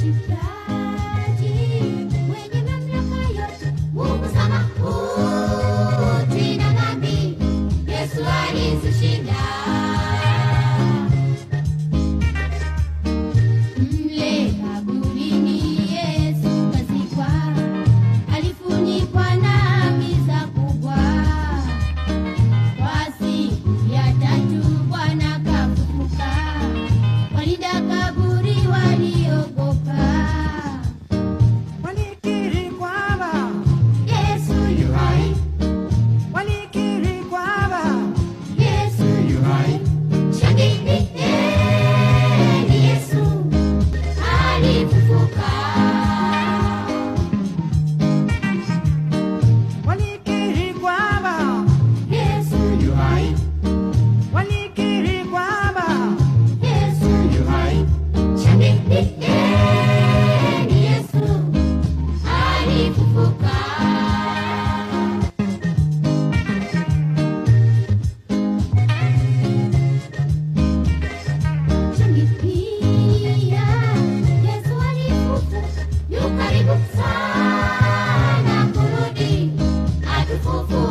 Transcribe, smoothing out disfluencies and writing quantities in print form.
Mshindaji, mwenye mamlaka yote, nguvu za mauti na dhambi, Yesu alizishinda. Mle kaburini Yesu kazikwa, alifunikwa na giza kubwa. Kwa siku ya tatu Bwana kafufuka, walinda kaburi waliogopa. Walikiri kwamba Yesu yu hai, walikiri kwamba Yesu yu hai. Shangilieni Yesu alifufuka. Walikiri kwamba Yesu yu hai, walikiri kwamba Yesu yu hai. Shangilieni Yesu alifufuka. Shangilia, Yesu alifufuka, yu karibu sana kurudi, atufufue.